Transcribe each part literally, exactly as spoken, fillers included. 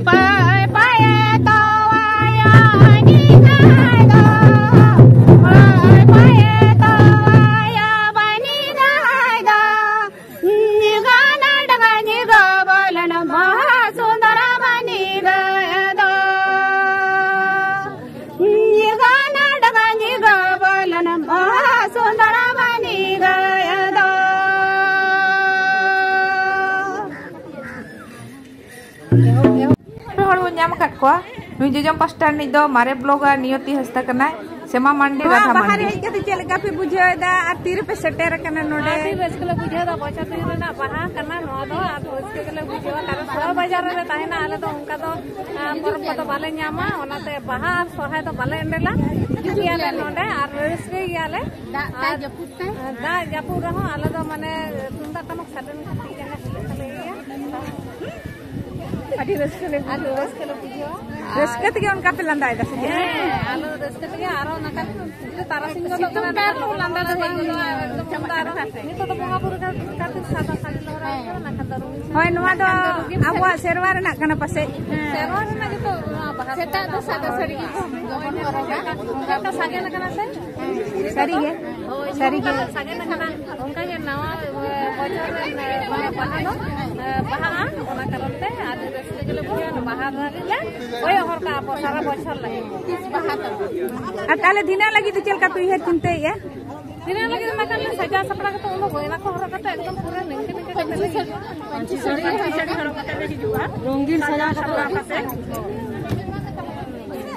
ᱯᱟᱭ ᱯᱟᱭᱮ ᱛᱚᱣᱟᱭᱟ ᱱᱤᱜᱟᱭ ᱫᱚ, ᱯᱟᱭ ᱯᱟᱭᱮ ᱛᱚᱣᱟᱭᱟ ᱵᱟᱱᱤᱜᱟᱭ ᱫᱚ, ᱱᱤᱜᱟ ᱱᱟᱰᱜᱟ ᱱᱤᱜᱟ ᱵᱚᱞᱱ ᱢᱚᱦᱟ ᱥᱩᱱᱫᱚᱨ ᱵᱟᱱᱤᱜᱟᱭ ᱫᱚ᱾ ᱧᱤᱜᱟ ᱱᱟᱰᱜᱟ ᱧᱤᱜᱟ ᱵᱚᱞᱚᱱ ᱢᱚᱦᱟ ᱥᱩᱱᱫᱚᱨ ᱵᱟᱱᱤ ᱜᱟᱭᱟ ᱫᱚ᱾ ᱯᱮ ᱦᱚᱲ ᱵᱚᱱ ᱧᱟᱢ ᱟᱠᱟᱫ ᱠᱚᱣᱟ᱾ ᱱᱩᱭ ᱡᱚᱡᱚᱢ ᱯᱟᱥᱴᱟ ᱨᱤᱱᱤᱡ ᱫᱚ ᱢᱟᱨᱮ ᱵᱞᱚᱜᱟᱨ ᱱᱤᱭᱚᱛᱤ ᱦᱟᱸᱥᱫᱟ ᱠᱟᱱᱟᱭ᱾ ᱥᱮᱢᱟ ᱢᱟᱱᱰᱤ, ᱱᱚᱣᱟ ᱨᱟᱫᱷᱟ ᱵᱟᱦᱟ ᱨᱮ ᱢᱟᱱᱰᱤ᱾ ᱦᱮᱡ ᱠᱟᱛᱮ ᱪᱮᱫ ᱞᱮᱠᱟ ᱯᱮ ᱵᱩᱡᱷᱟᱹᱣ ᱮᱫᱟ ᱟᱨ ᱛᱤ ᱨᱮᱯᱮ ᱥᱮᱴᱮᱨ ᱟᱠᱟᱱᱟ ᱱᱚᱰᱮ? ᱟᱹᱰᱤ ᱨᱟᱹᱥᱠᱟᱹ ᱞᱮ ᱵᱩᱡᱷᱟᱹᱣ ᱮᱫᱟ᱾ ᱵᱚᱪᱷᱚᱨ ᱫᱤᱱ ᱨᱮᱱᱟᱜ ᱵᱟᱦᱟ ᱠᱟᱱᱟ ᱱᱚᱣᱟ ᱫᱚ, ᱟᱨ ᱨᱟᱹᱥᱠᱟᱹ ᱜᱮᱞᱮ ᱵᱩᱡᱷᱟᱹᱣᱟ, ᱠᱟᱨᱚᱱ ᱥᱚᱦᱚᱨ ᱵᱟᱡᱟᱨ ᱨᱮᱞᱮ ᱛᱟᱦᱮᱱᱟ ᱟᱞᱮ ᱫᱚ᱾ ᱚᱱᱠᱟ ᱫᱚ, ᱟᱨ ᱯᱚᱨᱚᱵᱽ ᱠᱚᱫᱚ ᱵᱟᱞᱮ ᱧᱟᱢᱟ, ᱚᱱᱟᱛᱮ ᱵᱟᱦᱟ ᱟᱨ ᱥᱚᱦᱨᱟᱭ ᱫᱚ ᱵᱟᱞᱮ ᱮᱱᱮᱡᱟ᱾ ᱦᱤᱡᱩᱜ ᱜᱮᱭᱟᱞᱮ ᱱᱚᱰᱮ ᱟᱨ ᱨᱟᱹᱥᱠᱟᱹᱭ ᱜᱮᱭᱟᱞᱮ᱾ ᱫᱟᱜ ᱫᱟᱜ ᱟᱨ ᱡᱟᱹᱯᱩᱫ ᱛᱮ? ᱫᱟᱜ ᱡᱟᱹᱯᱩᱫ ᱨᱮᱦᱚᱸ ᱟᱞᱮ ᱫᱚ ᱢᱟᱱᱮ ᱛᱩᱢᱫᱟᱜ ᱴᱟᱢᱟᱠ ᱥᱟᱰᱮ ᱞᱮᱱᱠᱷᱟᱱ ᱛᱤ ᱡᱟᱸᱜᱟ ᱦᱤᱞᱟᱹᱜ ᱛᱟᱞᱮ ᱜᱮᱭᱟ᱾ ᱟᱹᱰᱤ ᱨᱟᱹᱥᱠᱟᱹ ᱞᱮ ᱟᱹᱰᱤ ᱵᱩᱡᱷᱟᱹᱣᱟ᱾ ᱨᱟᱹᱥᱠᱟᱹ ᱞᱮ ᱵᱩᱡᱷᱟᱹᱣᱟ᱾ ᱨᱟᱹᱥᱠᱟᱹ ᱛᱮᱜᱮ ᱚᱱᱠᱟ ᱯᱮ ᱞᱟᱸᱫᱟᱭᱮᱫᱟ ᱥᱮ ᱪᱮᱫ? ᱦᱮᱸ, ᱟᱞᱮ ᱫᱚ ᱨᱟᱹᱥᱠᱟᱹ ᱛᱮᱜᱮ ᱟᱨᱚ ᱱᱟᱠᱷᱟᱱ ᱛᱟᱨᱟᱥᱤᱧ ᱜᱚᱫᱚᱜ ᱠᱟᱱᱟ, ᱥᱤᱛᱩᱝ ᱛᱮ ᱟᱨᱦᱚᱸ ᱞᱟᱸᱫᱟ ᱫᱚ ᱦᱮᱡ ᱜᱚᱫᱚᱜᱼᱟ, ᱮᱠᱫᱚᱢ ᱪᱟᱵᱟᱜ ᱠᱟᱱᱟ᱾ ᱱᱤᱛᱚᱜ ᱫᱚ ᱵᱚᱸᱜᱟ ᱵᱩᱨᱩ ᱠᱷᱟᱹᱛᱤᱨ ᱥᱟᱫᱟ ᱥᱟᱹᱲᱤ ᱞᱮ ᱦᱚᱨᱚᱜ ᱠᱟᱫᱟ, ᱱᱟᱠᱷᱟᱱ ᱫᱚ ᱨᱚᱝᱜᱤᱱ ᱦᱳᱭ, ᱱᱚᱣᱟ ᱫᱚ ᱥᱟᱹᱲᱤ᱾ ᱟᱵᱚᱣᱟᱜ ᱥᱮᱨᱣᱟ ᱨᱮᱱᱟᱜ ᱠᱟᱱᱟ ᱯᱟᱥᱮᱡ᱾ ᱥᱮᱨᱣᱟ ᱨᱮᱱᱟᱜ ᱜᱮᱛᱚ ᱱᱚᱣᱟ ᱵᱟᱦᱟ ᱥᱮᱛᱟᱜ ᱫᱚ ᱥᱟᱫᱟ ᱥᱟᱹᱲᱤ ᱜᱮ ᱵᱚᱱ ᱦᱚᱨᱚᱜᱟ᱾ ᱚᱱᱠᱟ ᱥᱟᱜᱮᱱ ᱠᱟᱱᱟ ᱥᱮ? ᱦᱳᱭ, ᱥᱟᱹᱨᱤ ᱜᱮ᱾ ᱦᱳᱭ, ᱥᱟᱹᱨᱤ ᱜᱮ᱾ ᱥᱟᱜᱮᱱ ᱠᱟᱱᱟ᱾ ᱚᱱᱠᱟ ᱜᱮ ᱱᱟᱣᱟ, ᱮ, ᱵᱚᱪᱷᱚᱨ ᱨᱮ, ᱮ, ᱢᱟᱱᱮ ᱵᱟᱦᱟ ᱫᱚ, ᱮ, ᱵᱟᱦᱟᱜᱼᱟ᱾ ᱚᱱᱟ ᱠᱟᱨᱚᱱ ᱛᱮ ᱟᱹᱰᱤ ᱨᱟᱹᱥᱠᱟᱹ ᱜᱮᱞᱮ ᱵᱩᱡᱷᱟᱹᱣᱟ᱾ ᱵᱟᱦᱟ ᱨᱮ ᱞᱮ ᱠᱚᱭᱚᱜ ᱦᱚᱨ ᱠᱟᱜᱼᱟ ᱵᱚ ᱥᱟᱨᱟ ᱵᱚᱪᱷᱚᱨ ᱞᱟᱹᱜᱤᱫ᱾ ᱛᱤᱥ ᱵᱟᱦᱟ ᱛᱟᱵᱚᱱ? ᱟᱨ ᱛᱟᱦᱞᱮ ᱫᱷᱤᱱᱟᱹᱝ ᱞᱟᱹᱜᱤᱫ ᱫᱚ ᱪᱮᱫ ᱞᱮᱠᱟ ᱯᱮ ᱩᱭᱦᱟᱹᱨ ᱪᱤᱱᱛᱟᱹᱭᱮᱫᱼᱟ? ᱫᱷᱤᱱᱟᱹᱝ ᱞᱟᱹᱜᱤᱫ ᱚᱱᱟ ᱠᱟᱱ ᱞᱮ ᱥᱟᱡᱟᱣ ᱥᱟᱯᱲᱟᱣ ᱠᱟᱛᱮ ᱩᱱᱟᱹᱜ ᱜᱚᱭᱱᱟ ᱠᱚ ᱦᱚᱨᱚᱜ ᱠᱟᱛᱮ ᱮᱠᱫᱚᱢ ᱯᱩᱨᱟᱹ ᱱᱤᱝᱠᱟᱹ ᱱᱤᱝᱠᱟᱹ ᱠᱟᱛᱮ ᱞᱮ ᱦᱤᱡᱩᱜᱼᱟ᱾ ᱨᱚᱝᱜᱤᱱ ᱥᱟᱡᱟᱣ ᱥᱟᱯᱲᱟᱣ ᱠᱟᱛᱮ᱾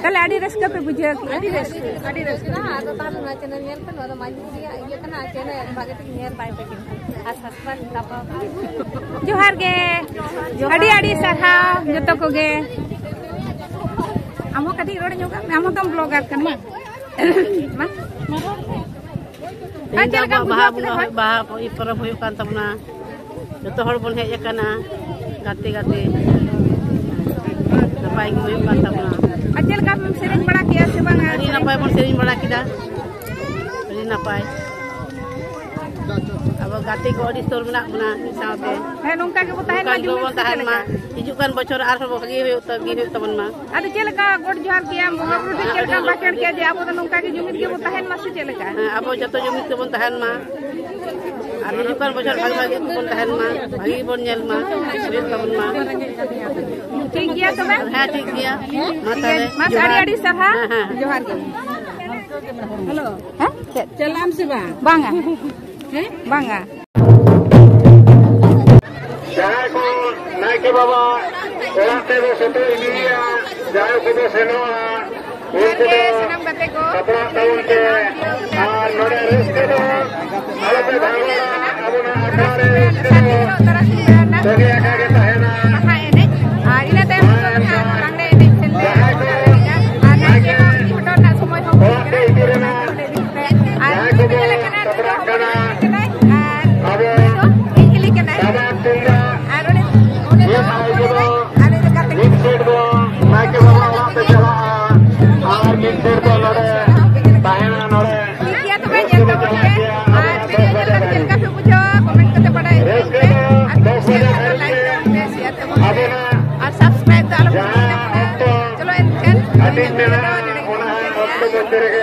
ᱛᱟᱦᱞᱮ ᱟᱹᱰᱤ ᱨᱟᱹᱥᱠᱟᱹ ᱯᱮ ᱵᱩᱡᱷᱟᱹᱣ ᱠᱮᱫᱟ? ᱟᱹᱰᱤ ᱨᱟᱹᱥᱠᱟᱹ, ᱟᱹᱰᱤ ᱨᱟᱹᱥᱠᱟᱹ᱾ ᱟᱫᱚ ᱛᱟᱦᱞᱮ ᱱᱚᱣᱟ ᱪᱮᱱᱮᱞ ᱧᱮᱞ ᱯᱮ, ᱱᱚᱣᱟ ᱫᱚ ᱢᱟᱹᱡᱷᱤ ᱵᱩᱲᱦᱤᱭᱟᱜ ᱤᱭᱟᱹ ᱠᱟᱱᱟ, ᱟᱨ ᱪᱮᱱᱮᱞ ᱵᱷᱟᱜᱮ ᱴᱷᱤᱠ ᱧᱮᱞ ᱛᱟᱭ ᱯᱮ ᱠᱤᱱᱛᱩ᱾ ᱟᱨ subscribe ᱫᱟᱵᱟᱣ ᱯᱮ᱾ ᱡᱚᱦᱟᱨ ᱜᱮ᱾ ᱟᱹᱰᱤ ᱟᱹᱰᱤ ᱥᱟᱨᱦᱟᱣ ᱡᱚᱛᱚ ᱠᱚᱜᱮ᱾ ᱟᱢ ᱦᱚᱸ ᱠᱟᱹᱴᱤᱡ ᱨᱚᱲ ᱧᱚᱜ ᱟᱜ ᱢᱮ, ᱟᱢ ᱦᱚᱸ ᱛᱟᱢ ᱵᱞᱚᱜᱟᱨ ᱠᱟᱱᱟ᱾ ᱢᱟ᱾ ᱛᱮᱦᱮᱧ ᱫᱚ ᱪᱮᱫ ᱞᱮᱠᱟᱢ ᱟᱵᱚᱣᱟᱜ ᱵᱟᱦᱟ ᱵᱩᱡᱷᱟᱹᱣ ᱵᱚᱸᱜᱟ ᱠᱮᱫᱟ? ᱦᱩᱭᱩᱜ, ᱵᱟᱦᱟ ᱯᱚᱨᱚᱵᱽ ᱦᱩᱭᱩᱜ ᱠᱟᱱ ᱛᱟᱵᱚᱱᱟ᱾ ᱡᱚᱛᱚ ᱦᱚᱲ ᱵᱚᱱ ᱦᱮᱡ ᱟᱠᱟᱱᱟ ᱜᱟᱛᱮ ᱜᱟᱛᱮ᱾ ᱱᱟᱯᱟᱭ ᱜᱮ ᱦᱩᱭᱩᱜ ᱠᱟᱱ ᱛᱟᱵᱚᱱᱟ᱾ ᱟᱨ ᱪᱮᱫ ᱞᱮᱠᱟ ᱯᱮ ᱥᱮᱨᱮᱧ ᱵᱟᱲᱟ ᱠᱮᱜᱼᱟ ᱥᱮ ᱵᱟᱝᱟ? ᱟᱹᱰᱤ ᱱᱟᱯᱟᱭ ᱵᱚᱱ ᱥᱮᱨᱮᱧ ᱵᱟᱲᱟ ᱠᱮᱫᱟ, ᱟᱹᱰᱤ ᱱᱟᱯᱟᱭ᱾ ᱟᱵᱚ ᱜᱟᱛᱮ ᱠᱚ ᱟᱹᱰᱤ ᱥᱛᱚᱨ ᱢᱮᱱᱟᱜ ᱵᱚᱱᱟ ᱢᱤᱫ ᱥᱟᱶᱛᱮ᱾ ᱦᱮᱸ, ᱱᱚᱝᱠᱟ ᱜᱮᱵᱚ ᱛᱟᱦᱮᱱ ᱢᱟ, ᱱᱚᱝᱠᱟ ᱜᱮᱵᱚᱱ ᱡᱩᱢᱤᱫ ᱥᱮ ᱛᱟᱦᱮᱱ ᱪᱮᱫ ᱢᱟ᱾ ᱞᱮᱠᱟ? ᱦᱤᱡᱩᱜ ᱠᱟᱱ ᱵᱚᱪᱷᱚᱨ ᱟᱨᱦᱚᱸ ᱵᱷᱟᱜᱤ ᱦᱩᱭᱩᱜ ᱛᱟ-, ᱜᱮ ᱦᱩᱭᱩᱜ ᱛᱟᱵᱚᱱ ᱢᱟ᱾ ᱟᱫᱚ ᱪᱮᱫ ᱞᱮᱠᱟ ᱜᱚᱰ ᱡᱚᱦᱟᱨ ᱠᱮᱭᱟ, ᱵᱚᱸᱜᱟ ᱵᱩᱨᱩ ᱴᱷᱮᱱ ᱪᱮᱫ ᱞᱮᱠᱟᱢ ᱵᱟᱠᱷᱮᱲ ᱠᱮᱭᱟ ᱡᱮ ᱟᱵᱚ ᱫᱚ ᱱᱚᱝᱠᱟ ᱜᱮ ᱡᱩᱢᱤᱫ ᱜᱮᱵᱚ ᱛᱟᱦᱮᱱ ᱢᱟ ᱥᱮ ᱪᱮᱫ ᱞᱮᱠᱟ? ᱦᱮᱸ, ᱟᱵᱚ ᱡᱚᱛᱚ ᱡᱩᱢᱤᱫ ᱜᱮᱵᱚᱱ ᱛᱟᱦᱮᱱ ᱢᱟ᱾ ᱟᱨ ᱦᱤᱡᱩᱜ ᱠᱟᱱ ᱵᱚᱪᱷᱚᱨ ᱵᱷᱟᱜᱤ ᱵᱷᱟᱜᱤ ᱵᱚᱱ ᱛᱟᱦᱮᱱ ᱢᱟ, ᱵᱷᱟᱜᱤ ᱵᱚᱱ ᱧᱮᱞ ᱢᱟ, ᱦᱩᱭᱩᱜ ᱛᱟᱵᱚᱱ ᱢᱟ᱾ ᱴᱷᱤᱠ ᱜᱮᱭᱟ ᱛᱚᱵᱮ? ᱦᱮᱸ, ᱴᱷᱤᱠ ᱜᱮᱭᱟ᱾ ᱢᱟ ᱴᱷᱤᱠ ᱜᱮᱭᱟ᱾ ᱛᱟᱦᱞᱮ, ᱢᱟ, ᱟᱹᱰᱤ ᱡᱚᱦᱟᱨ᱾ ᱟᱹᱰᱤ ᱥᱟᱨᱦᱟᱣ᱾ ᱦᱮᱸ, ᱦᱮᱸ᱾ ᱡᱚᱦᱟᱨ ᱜᱮ᱾ ᱦᱮᱞᱳ᱾ ᱦᱮᱸ? ᱪᱮᱫ? ᱪᱟᱞᱟᱜ ᱟᱢ ᱥᱮ ᱵᱟᱝ? ᱵᱟᱝᱟ᱾ ᱦᱮᱸ? ᱵᱟᱝᱟ᱾ ᱡᱟᱦᱟᱸᱭ ᱠᱚ ᱱᱟᱭᱠᱮ ᱵᱟᱵᱟ ᱚᱲᱟᱜ ᱛᱮᱵᱚ ᱥᱮᱴᱮᱨ ᱤᱫᱤᱭᱮᱭᱟ, ᱡᱟᱦᱟᱸᱭ ᱠᱚᱵᱚ ᱥᱮᱱᱚᱜᱼᱟ, ᱩᱱᱠᱩ ᱫᱚ ᱥᱟᱱᱟᱢ ᱜᱟᱛᱮ ᱠᱚ ᱥᱟᱯᱲᱟᱜ ᱛᱟᱵᱚᱱ ᱯᱮ᱾ ᱟᱨ ᱱᱚᱰᱮ ᱨᱟᱹᱥᱠᱟᱹ ᱫᱚ ᱟᱞᱚᱯᱮ ᱵᱷᱟᱜᱚᱜᱼᱟ᱾ ᱟᱵᱚᱱᱟᱜ ᱟᱠᱷᱲᱟ ᱨᱮ ᱨᱟᱹᱥᱠᱟᱹ ᱫᱚ ᱥᱟᱸᱜᱮ ᱟᱠᱟ ᱜᱮ ᱛᱟᱦᱮᱱᱟ᱾ ᱵᱟᱦᱟ ᱮᱱᱮᱡ᱾ ᱟᱨ ᱤᱱᱟᱹ ᱛᱟᱭᱚᱢ ᱫᱚ ᱱᱟᱦᱟᱜ ᱞᱟᱜᱽᱲᱮ ᱮᱱᱮᱡ ᱥᱮᱱ ᱞᱮ ᱮᱦᱚᱵ ᱫᱟᱲᱮᱭᱟᱜᱼᱟ᱾ ᱟᱨ ᱱᱟᱭᱠᱮ ᱦᱚᱸ ᱤᱫᱤ ᱦᱚᱴᱚ ᱨᱮᱱᱟᱜ ᱥᱚᱢᱚᱭ ᱦᱚᱸ ᱦᱩᱭ ᱠᱟᱱᱟ᱾ ᱟᱨ ᱱᱟᱭᱠᱮ ᱪᱮᱫ ᱞᱮᱠᱟᱱᱟᱜ ᱥᱟᱯᱲᱟᱜ ᱠᱟᱱᱟ᱾ ᱟᱨ ᱟᱵᱚ ᱱᱩᱭ ᱫᱚ ᱦᱤᱞᱤ ᱠᱟᱱᱟᱭ᱾ ᱴᱟᱢᱟᱠ ᱛᱩᱢᱫᱟᱜ ᱟᱨ ᱩᱱᱤ, ᱩᱱᱤ ᱫᱚ ᱢᱤᱫ ᱥᱟᱶ ᱜᱮᱵᱚ ᱟᱨ ᱩᱱᱤ ᱫᱚ ᱜᱟᱛᱮ ᱢᱤᱫ ᱥᱮᱫ ᱫᱚ ᱱᱟᱭᱠᱮ ᱵᱟᱵᱟ ᱚᱲᱟᱜ ᱛᱮ ᱪᱟᱞᱟᱜᱼᱟ ᱟᱨ ᱢᱤᱫ ᱥᱮᱫ ᱫᱚ ᱱᱚᱰᱮ ᱛᱟᱦᱮᱱᱟ ᱱᱚᱰᱮ᱾ ᱴᱷᱤᱠ ᱜᱮᱭᱟ, ᱛᱚᱵᱮ ᱨᱟᱹᱥᱠᱟᱹ ᱧᱮᱞ ᱵᱚ ᱛᱟᱵᱚᱱ ᱪᱟᱞᱟᱜ ᱯᱮ᱾ ᱜᱮᱭᱟ ᱟᱨ ᱟᱵᱚᱱᱟᱜ ᱵᱷᱤᱰᱤᱭᱳ ᱫᱚᱥ ᱧᱮᱞ ᱵᱟᱡᱮ ᱠᱟᱛᱮ ᱪᱮᱫ ᱫᱷᱟᱹᱵᱤᱡ᱾ ᱞᱮᱠᱟ ᱯᱮ ᱵᱩᱡᱷᱟᱹᱣᱟ, ᱠᱚᱢᱮᱱᱴ ᱠᱟᱛᱮ ᱵᱟᱰᱟᱭ ᱦᱚᱪᱚᱧ ᱨᱟᱹᱥᱠᱟᱹ ᱯᱮ᱾ ᱫᱚ ᱟᱨ ᱫᱚᱥ ᱵᱟᱡᱮ ᱠᱩᱥᱤᱭᱟᱜ ᱠᱷᱟᱱ ᱫᱷᱟᱹᱵᱤᱡ ᱞᱟᱭᱤᱠ ᱜᱮ ᱛᱟᱵᱚᱱ ᱯᱮ, ᱥᱮᱭᱟᱨ ᱛᱟᱵᱚᱱ ᱯᱮ᱾ ᱟᱵᱚᱱᱟᱜ ᱟᱨ ᱥᱟᱵᱥᱠᱨᱟᱭᱤᱵ ᱫᱚ ᱟᱞᱚ ᱯᱮ ᱡᱟᱦᱟᱸ ᱦᱤᱲᱤᱧ ᱛᱟᱵᱚᱱᱟ᱾ ᱚᱠᱛᱚ ᱪᱚᱞᱚ ᱮᱱᱠᱷᱟᱱ ᱦᱟᱹᱴᱤᱧ ᱢᱮᱱᱟᱜᱼᱟ, ᱚᱱᱟ ᱚᱠᱛᱚ ᱢᱚᱫᱽᱫᱷᱮ ᱨᱮᱜᱮ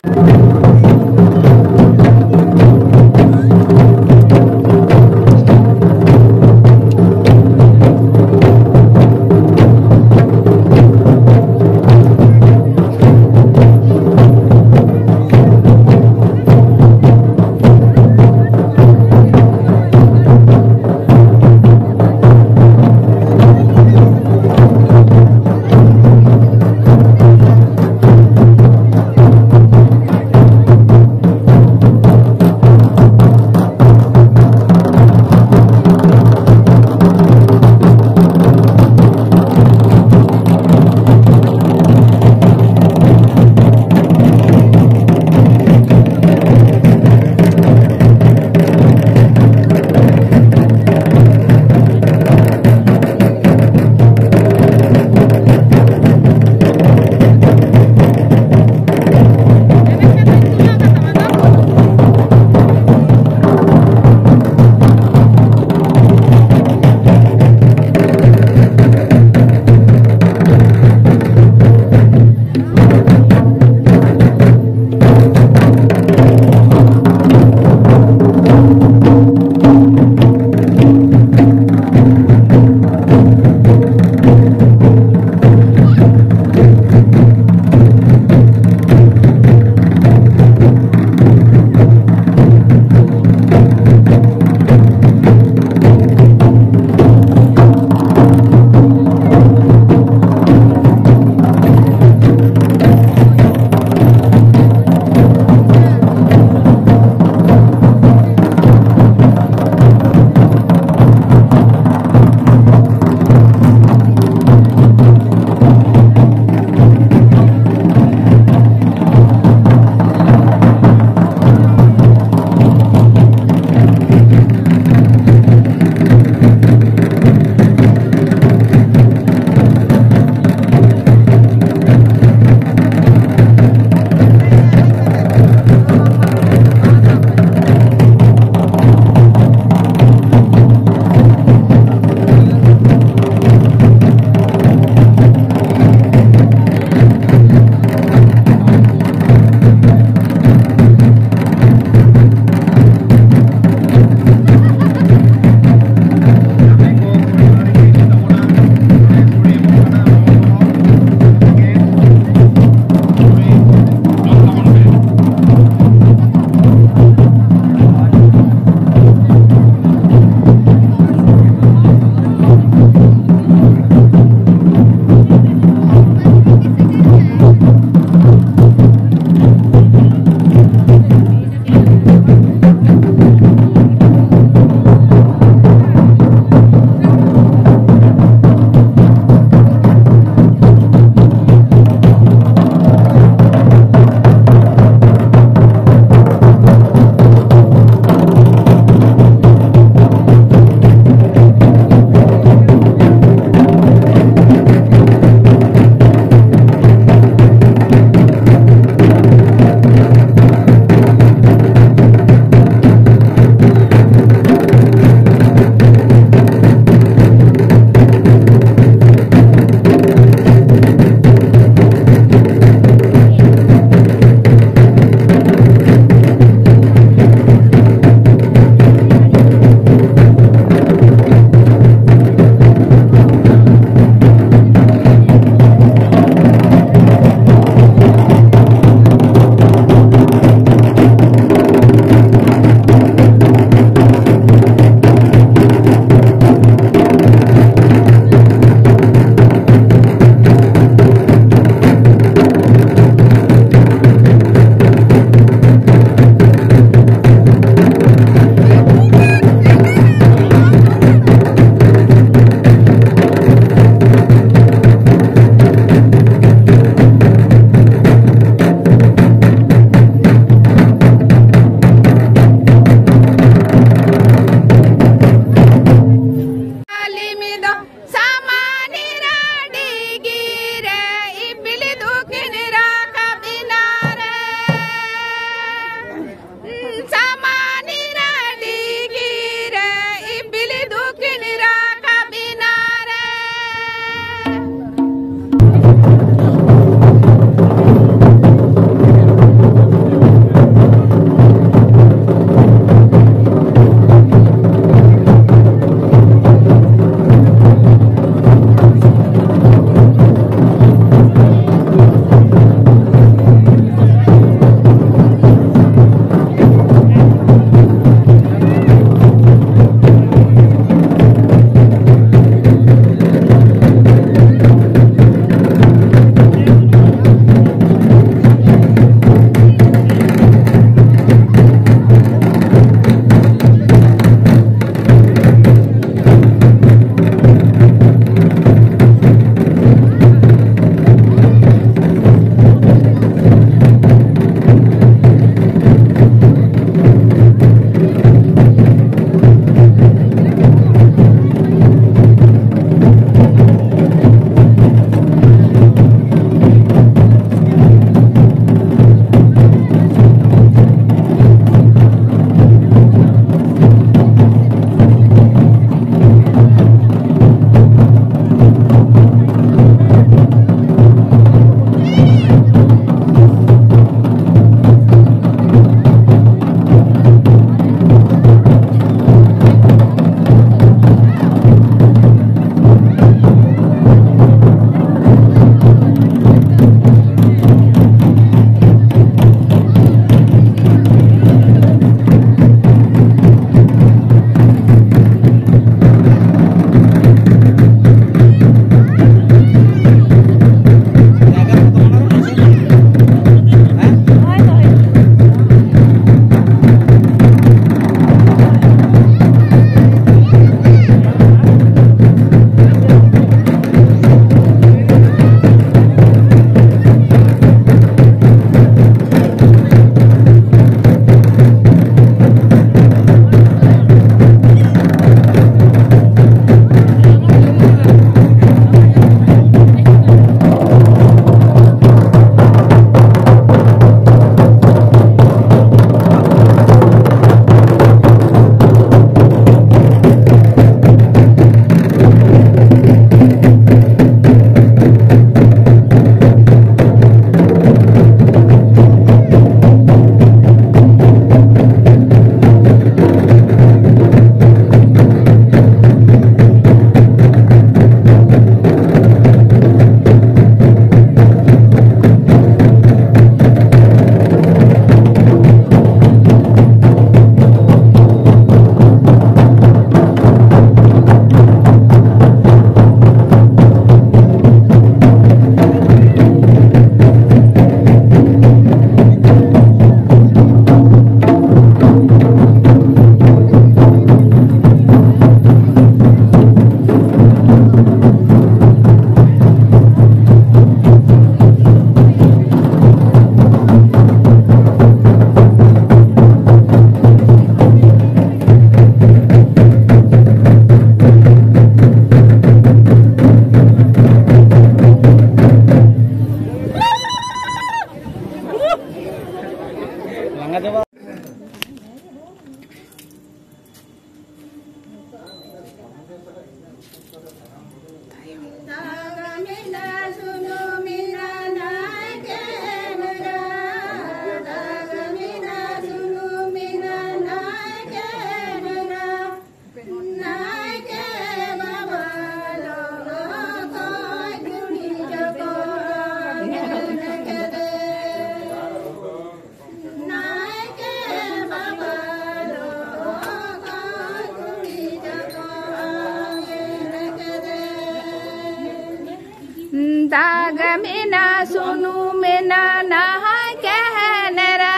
ᱫᱟᱜᱽ ᱢᱮᱱᱟ ᱥᱩᱱᱩᱢ ᱢᱮᱱᱟ ᱱᱟᱦᱟᱭ ᱠᱮᱱᱮᱨᱟ,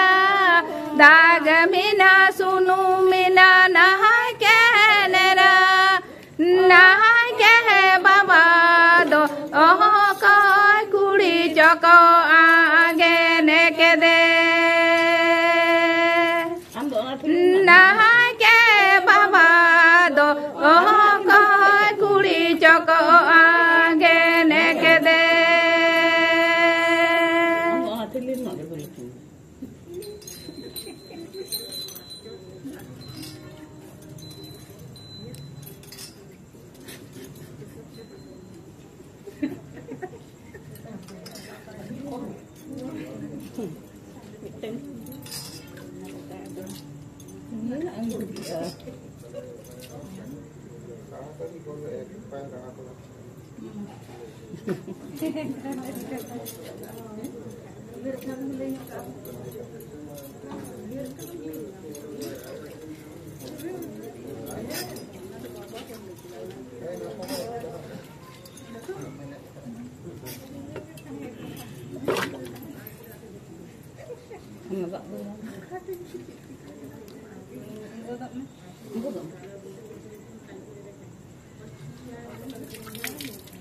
ᱫᱟᱜᱽ ᱢᱮᱱᱟ ᱥᱩᱱᱩᱢ ᱢᱮᱱᱟ ᱱᱟᱦᱟᱭ ᱠᱮᱱᱮᱨᱟ, ᱱᱟᱦᱟᱭ ᱠᱮ ᱵᱟᱵᱟ ᱫᱚ ᱚᱦᱚ ᱠᱚᱭ ᱠᱩᱲᱤ ᱪᱚᱠᱚ ᱟᱜᱮ ᱱᱮᱠᱮᱫᱮ᱾ ᱱᱟᱦᱟᱭ ᱠᱮ ᱵᱟᱵᱟ ᱫᱚ ᱚᱦᱚ ᱠᱚᱭ ᱠᱩᱲᱤ ᱪᱚᱠᱚ ᱟᱜᱮ ᱱᱮᱠᱮᱫᱮ᱾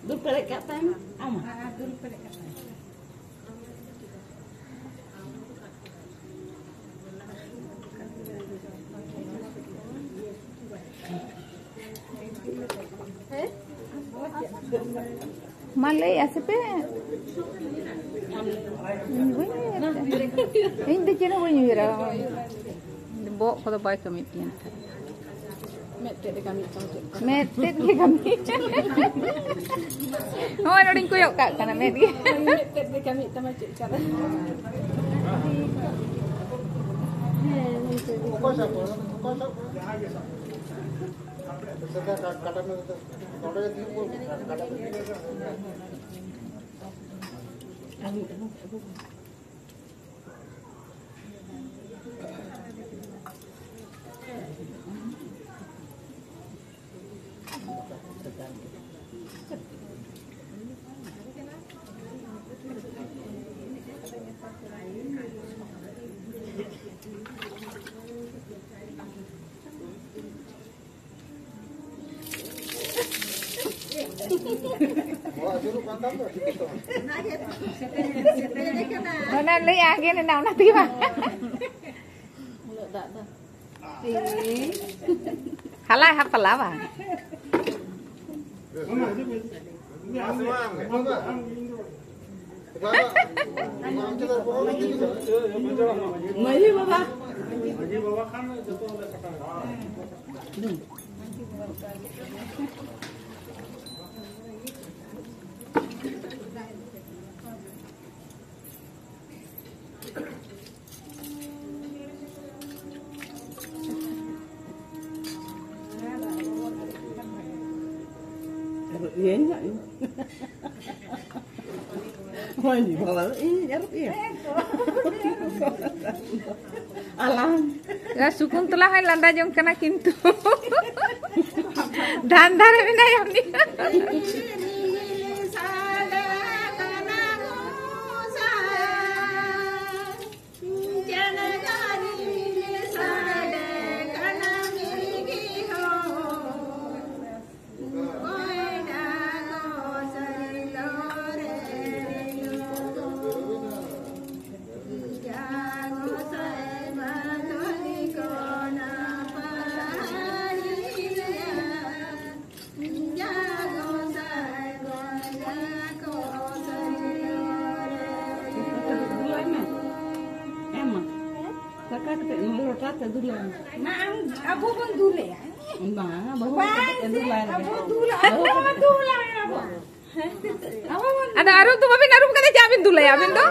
ᱫᱩᱞ ᱯᱮᱨᱮᱡ ᱠᱟᱜ ᱛᱟᱭ ᱢᱮ, ᱟᱢ᱾ ᱫᱩᱞ ᱯᱮᱨᱮᱡ ᱠᱟᱜ ᱛᱟᱭ ᱢᱮ᱾ ᱢᱟ ᱞᱟᱹᱭ ᱟᱥᱮ ᱯᱮ᱾ ᱤᱧ ᱵᱟᱹᱧ ᱩᱭᱦᱟᱹᱨ ᱮᱫᱟ᱾ ᱤᱧ ᱫᱚ ᱪᱮᱫ ᱦᱚᱸ ᱵᱟᱹᱧ ᱩᱭᱦᱟᱹᱨᱟ᱾ ᱵᱚᱦᱚᱜ ᱠᱚᱫᱚ ᱵᱟᱭ ᱠᱟᱹᱢᱤᱭᱮᱫ ᱛᱤᱧᱟᱹ ᱱᱮᱛᱟᱨ᱾ ᱢᱮᱫ ᱛᱮᱫ ᱜᱮ ᱠᱟᱹᱢᱤ ᱪᱚᱝ ᱪᱮᱫ ᱠᱚ᱾ ᱢᱮᱫ ᱛᱮᱫ ᱜᱮ ᱠᱟᱹᱢᱤ᱾ ᱱᱚᱜᱼᱚᱭ ᱱᱚᱰᱮᱧ ᱠᱚᱭᱚᱜ ᱠᱟᱜ ᱠᱟᱱᱟ, ᱢᱮᱫ ᱜᱮ᱾ ᱢᱮᱫ ᱛᱮᱫ ᱜᱮ ᱠᱟᱹᱢᱤᱭᱮᱫ ᱛᱟᱢᱟ ᱪᱮᱫ ᱠᱟᱱᱟ᱾ ᱚᱠᱚᱭ ᱥᱟᱵ ᱠᱚᱣᱟ? ᱚᱠᱚᱭ ᱥᱟᱵ ᱠᱚᱣᱟ? ᱥᱮᱫᱟ ᱠᱟ-, ᱠᱟᱰᱟ ᱢᱮᱫ ᱫᱚ ᱱᱚᱰᱮ ᱜᱮ ᱛᱤᱸᱜᱩ ᱠᱚᱜ ᱢᱮ, ᱠᱟᱰᱟ ᱢᱮᱫ᱾ ᱚᱱᱟ ᱞᱟᱹᱭ ᱟᱸᱡᱮᱫ ᱮᱱᱟ, ᱚᱱᱟ ᱛᱮᱜᱮ ᱵᱟᱝ᱾ ᱦᱟᱞᱟ ᱦᱟᱯᱞᱟ ᱵᱟᱝ᱾ ᱢᱟᱹᱡᱷᱤ ᱵᱟᱵᱟ᱾ ᱤᱭᱟᱹᱧ ᱦᱟᱸᱜ ᱤᱧ᱾ ᱢᱟᱹᱡᱷᱤ ᱵᱟᱵᱟ ᱫᱚ ᱤᱧ ᱟᱹᱨᱩᱵ ᱤᱭᱟᱹ᱾ ᱟᱞᱟᱝ᱾ ᱭᱟ, ᱥᱩᱠᱩᱱᱛᱚᱞᱟ ᱦᱚᱸᱭ ᱞᱟᱸᱫᱟ ᱡᱚᱝ ᱠᱟᱱᱟ, ᱠᱤᱱᱛᱩ ᱫᱷᱟᱱ ᱫᱷᱟᱨᱮ ᱢᱮᱱᱟᱭᱟ ᱩᱱᱤ᱾ ᱫᱩᱞᱟᱭ ᱢᱮ᱾ ᱮᱢ ᱢᱟ᱾ ᱫᱟᱠᱟ ᱠᱟᱛᱮ ᱱᱚᱣᱟ ᱞᱚᱴᱟ ᱛᱮ ᱫᱩᱞᱟᱭ ᱢᱮ᱾ ᱢᱟ, ᱟᱢ, ᱟᱵᱚ ᱵᱚᱱ ᱫᱩᱞᱟᱭᱟ᱾ ᱵᱟᱝ, ᱵᱟᱹᱦᱩ ᱵᱟᱝ, ᱠᱟᱛᱮ ᱫᱩᱞᱟᱭ ᱢᱮ᱾ ᱟᱵᱚ ᱫᱩᱞᱟᱭ, ᱟᱵᱚ ᱫᱩᱞᱟᱭ ᱟᱵᱚ᱾ ᱟᱫᱚ ᱟᱹᱨᱩᱵ ᱫᱚ ᱵᱟᱵᱤᱱ ᱟᱹᱨᱩᱵ ᱠᱟᱫᱟ, ᱪᱮᱫ ᱵᱤᱱ ᱫᱩᱞᱟᱭᱟ ᱟᱹᱵᱤᱱ ᱫᱚ?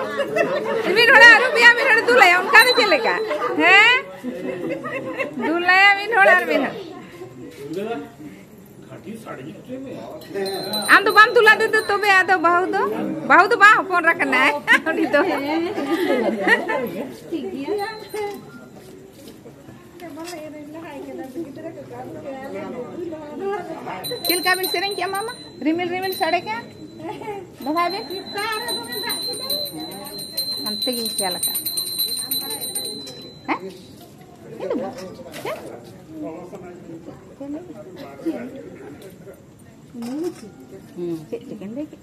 ᱢᱤᱫ ᱦᱚᱲᱮ ᱟᱹᱨᱩᱵᱮᱭᱟ, ᱢᱤᱫ ᱦᱚᱲᱮ ᱫᱩᱞᱟᱭᱟ, ᱚᱱᱠᱟ ᱫᱚ ᱪᱮᱫ ᱞᱮᱠᱟ? ᱦᱮᱸ? ᱫᱩᱞᱟᱭᱟ ᱢᱤᱫ ᱦᱚᱲ ᱟᱨ ᱢᱤᱫ ᱦᱚᱲ᱾ ᱟᱢ ᱫᱚ ᱵᱟᱢ ᱫᱩᱞ ᱟᱫᱮ ᱫᱚ ᱛᱚᱵᱮ ᱟᱫᱚ ᱵᱟᱹᱦᱩ ᱫᱚ? ᱵᱟᱹᱦᱩ ᱫᱚ ᱵᱟᱝ, ᱦᱚᱯᱚᱱ ᱮᱨᱟ ᱠᱟᱱᱟᱭ ᱩᱱᱤ ᱫᱚ᱾ ᱪᱮᱫ ᱞᱮᱠᱟ ᱵᱤᱱ ᱥᱮᱨᱮᱧ ᱠᱮᱜᱼᱟ ᱢᱟᱢᱟ? ᱨᱤᱢᱤᱞ ᱨᱤᱢᱤᱞ ᱥᱟᱰᱮ ᱠᱮᱜᱼᱟ᱾ ᱫᱚᱦᱲᱟᱭ ᱵᱤᱱ᱾ ᱦᱟᱱᱛᱮ ᱜᱤᱧ ᱠᱷᱮᱭᱟᱞ ᱟᱠᱟᱫ᱾ ᱦᱮᱸ? ᱤᱧ ᱫᱚ ᱵᱟᱹᱧ᱾ ᱪᱮᱫ? ᱪᱮᱫ ᱞᱟᱹᱭ? ᱦᱩᱸ, ᱪᱮᱫ ᱪᱤᱠᱟᱹᱧ ᱞᱟᱹᱭ ᱠᱮᱫ?